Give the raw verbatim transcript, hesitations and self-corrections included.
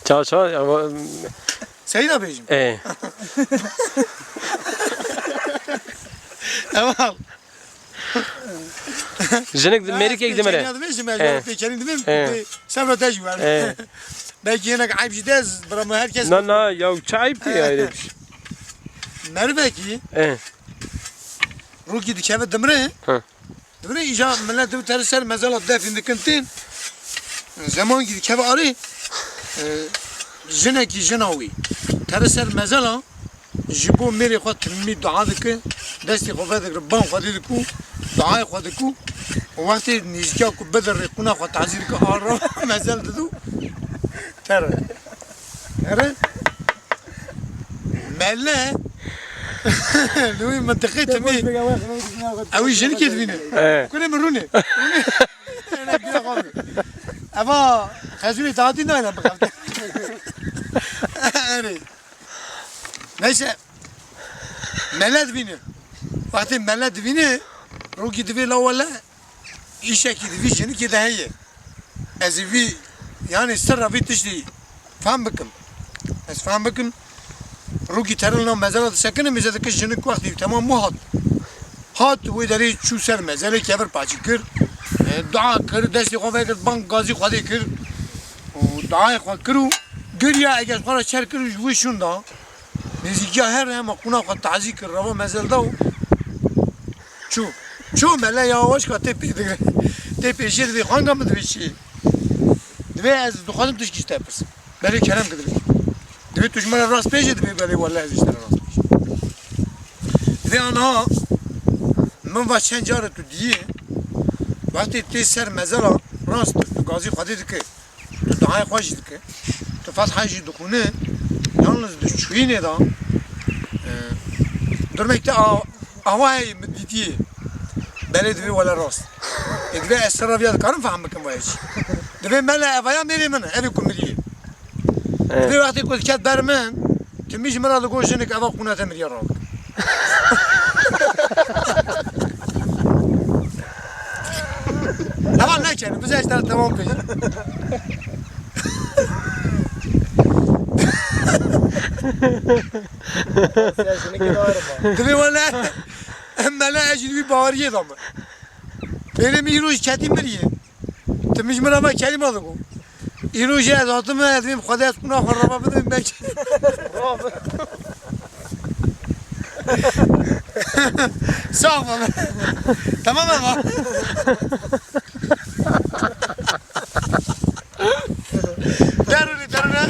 Ça, ça, ama, Seyda bêjim. E. Tamam. Jinik, merikek dimire. Çenya dibêjim, ez E. pêkenî dibêm, E. pê-, sebra te jî wer. E. Belkî hinek eyb jî de ez, bira me her kes Na, na, ya çi eyb tê ya, öyle bir şey. Merivekî E. rokî dikeve dimire. Hı. Divê îja millet dû tere ser mezela defîn dikin tên. Zemankî dikeve arê. E, jinekî jina wî. Tere ser mezela ji bo mêrê xwe timî dua dike. Destê xwe vedigre, ban xwe dê diku. Duayê xwe diku. Û wextê nêzîkiya ku bidirê qûna xwe tazî dike, a re mezel didu. Tere. Ere. Mele. Li wî mintiqê timî. Ew jî jinikê dibîne. He. Kurê min rûnê. Eva xezûrê dadî nayne bixebite. Erê. Neyse. Mele dibîne. Wextê mele dibîne, rokî divê la wele. Îşekî di vî jinikê de heye. Ez ê vî, yanî sirra vî tiştî fehm bikim. Ez fehm bikim. Rûkî teril nav mezela disekine, mêze dike jinik wextî temam bû hat. Hat wê derê çû ser mezelê, kevir paçî kir. E, dua kir, destê xwe vekir, bang gazî Xwedê kir. Û duayê xwe kir û giriya, eger xwe re çer kir û ji wî şûn da. Nêzîkiya her hema qûna xwe tazî kir, reva mezel da û çû. Çû mele ya waşka tê pê digre. Tê pêşê divê xanga min divê çi? Divê ez dixwazim tişkî ji te pirsim. Belê kerem ki divê. Divê tu ji min re rast bêjî, divê belê wele ez ji te re rast bêjim. Divê aniha min va çend carê tu diyê, wextê tê ser mezela rast tu gazî Xwedê dike. Tu duayê xwe jî dike. Tu Fatiha jî dixwîne. Yalnız di çûyînê de, e, durmek te a-, awa heye min dîtiye. Belê divê wele rast. E, divê ez sirra viya dikarim fehm bikim vaya jî. Divê mele evaya mêrê min e, evê ku miriye. Evet. Divê wextê ku diket ber min, Timî ji min re digot, jinik eva qûna te miriye ravik. Eva nekerin, bize ji te re temam bêjin. Divê wele, em mele ez ji wî baweriyê de me. Bêrê min îro ji ketî miriye. Timî ji min re me kelîma digot. Îro jî ez hatime, ez dibêm Xwedê ez qûna xwe rava bidim, belkî. Sax be. Tamam ama. Derûnî, derûnî.